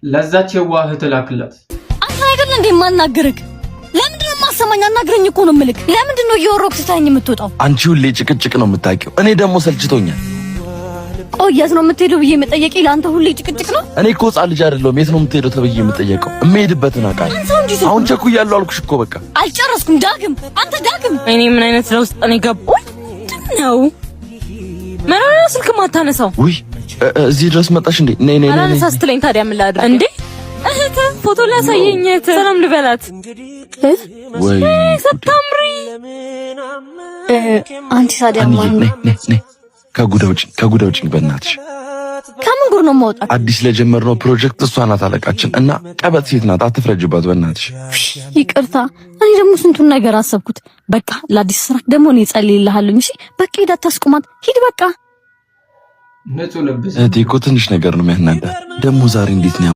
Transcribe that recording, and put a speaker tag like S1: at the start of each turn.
S1: ለዛች የዋህ እህት ላክላት።
S2: አንተ አይደል እንዴ የማናግርህ? ለምንድን ነው የማሰማኝ? አናግረኝ እኮ ነው የምልክ። ለምንድን ነው እየወረኩ ትተኸኝ የምትወጣው?
S3: አንቺ ሁሌ ጭቅጭቅ ነው የምታውቂው፣ እኔ ደግሞ ሰልችቶኛል።
S2: ቆይ የት ነው የምትሄደው ብዬ መጠየቄ ለአንተ ሁሌ ጭቅጭቅ ነው?
S3: እኔ እኮ ሕፃን ልጅ አይደለሁም። የት ነው የምትሄደው ተብዬ የምጠየቀው? የምሄድበትን አውቃለሁ። አሁን ቸኩያለሁ አልኩሽ እኮ በቃ።
S2: አልጨረስኩም። ዳግም፣ አንተ ዳግም።
S4: እኔ ምን አይነት ለውስጥ ነው የገባው? ምንድን ነው ምን ሆነህ ነው ስልክ ማታነሳው?
S3: ውይ፣ እዚህ ድረስ መጣሽ እንዴ? ነይ ነይ ነይ።
S4: አላነሳ ስትለኝ ታዲያ ምን ላድርግ እንዴ? እህት ፎቶ ላሳየኝ፣ እህት ሰላም ልበላት።
S3: ወይ
S4: ስታምሪ።
S2: አንቺ ታዲያ ማን?
S3: ነይ ነይ ነይ፣ ከጉድ አውጪኝ፣ ከጉድ አውጪኝ በእናትሽ።
S2: ከምን ጉድ ነው የማወጣት?
S3: አዲስ ለጀመርነው ፕሮጀክት እሷ ናት አለቃችን እና ቀበጥ ሴት ናት፣ አትፍረጅባት በእናትሽ።
S2: ይቅርታ፣ እኔ ደግሞ ስንቱን ነገር አሰብኩት። በቃ ለአዲስ ስራ ደግሞ እኔ ጸልይልሃለሁ። እሺ በቃ ሂድ፣ አታስቁማት። ሂድ በቃ።
S1: ንጹህ ልብ።
S3: እህቴ እኮ ትንሽ ነገር ነው የሚያናዳት። ደግሞ ዛሬ እንዴት ነው